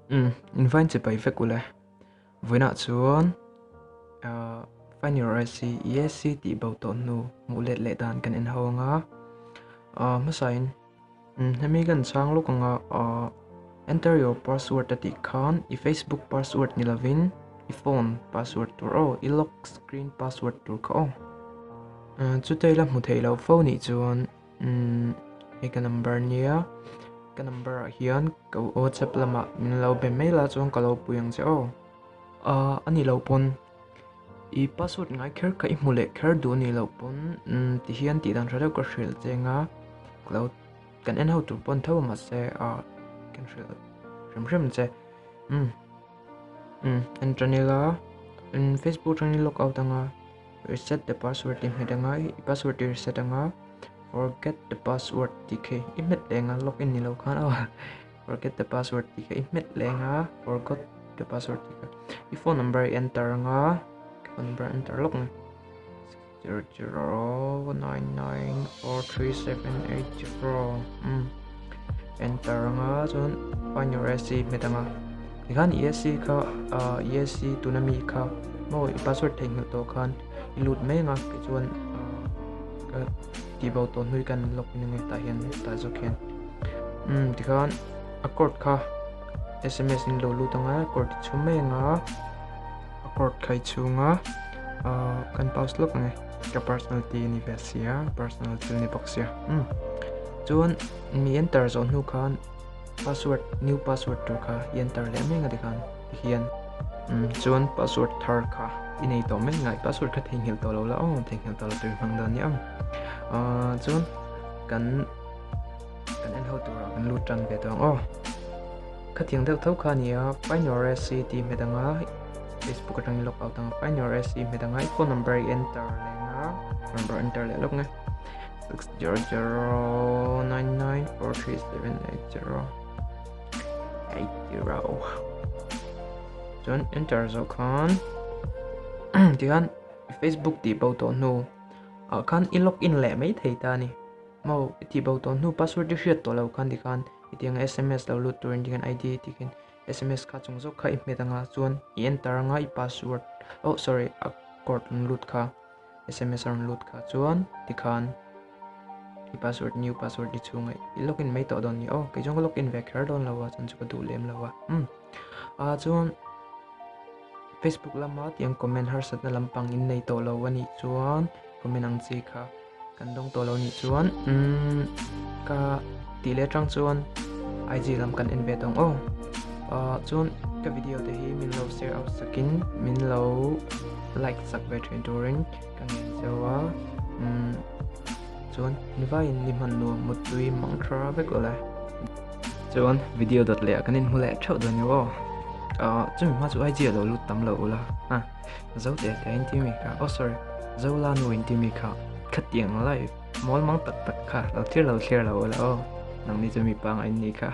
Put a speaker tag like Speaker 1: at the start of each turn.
Speaker 1: Umm in vain che pai vek ule. Vawiinah chuan ah find your IC ESC tih bo tawh hnu hmuh let leh dan kan en ho anga ah hmasain umm hemi kan chang lawk anga ah enter your password a tih khan i facebook password ni lovin i phone password tur aw i lock screen password tur kha aw. Chutei la hmu theih loh fo nih chuan Umm hei ka number nia ka number ah hian ka whatsapp lamah min lo be mai la chuan ka lo pui ang che aw ah a ni loh pawn i password ngai kher kha i hmu leh kher duh a nih loh pawn umm ti hian tih dan tha deuh ka hrilh che anga ka lo kan en ho tur pawn tho mahse ah kan hrilh hrim hrim che umm umm en tan ila umm facebook atangin log out anga. Reset the password tih hmet anga i password i reset anga forget the password tih khi i hmet leh anga login ni lo khan aw forget the password tih kha i hmet leh anga forgot the password tih kha i phone number i enter anga phone number enter lawk ang 0 0 9 9 4 3 7 8 0 um enter anga chuan find your SC hmet anga tikhan ESC kha ah ESC tuna mi kha maw i password theihnghilh tawh khan i lut mai anga tichuan ah ka tih bo tawh hnui kan log in ange tah hian tah zawk hian um tikhan a code kha sms in lo lut anga code i chhum mai anga a code kha i chhung a ah kan pause lawk ange ka personal tih a ni ve sia personal thil a ni bawk sia um chuan mi enter zawh hnu khan. Password new password tur kha i enter leh mai anga tikhan tihian umm chuan password thar kha i nei tawh mai ngai password kha theihnghilh tawh lo la aw theihnghilh tawh lo tur hmang dawn nia ahh chuan kan kan en ho turah kan lut tan ve tawh ang aw khatiang deuh tho kha a ni a find your SC tih hmet anga facebook atangin log out anga find your SC hmet anga i phone number i enter leh anga phone number enter leh lawk nge. 600994378 80 chuan enter zawh khan tihian facebook tih bo tawh hnu ah khan i log in leh mai thei ta a ni maw i tih bo tawh hnu password i hriat tawh loh khan tikhan hetiang sms lo lut turin tikhan id tikhin sms kha chung zawk kha i hmet anga chuan i enter anga i password oh sorry a code an lut kha. Sms a rawn lut kha chuan tikhan i password new password i chhunga i login mai tawh dawn ni aw kei chuan ka login ve kher dawn lo a chuan chu ka duh lem lo a um a chuan facebook lama tiang comment harsatna lampang in nei tawh lo a nih chuan comment ang chi kha kan dawng tawh lo nih chuan um ka tih leh atang chuan IG lam kan en ve tawh ang aw ah chuan ka video te hi min lo share out sakin min lo like sak ve thin turin ka ngen cheu a umm chuan nivaiin ni hman nuam muttui mang tha vek awle chuan video dawt leh ah kan inhmu leh theuh dawn nia aw ah chumi hma chu IG a lo lut tam lo ula a zo te te a inti mi kha oh sorry zola nu inti mi kha khatiang live mawl mang tak tak kha lo thlir lo thlir lo ula aw nangni chu mi pangai in ni kha.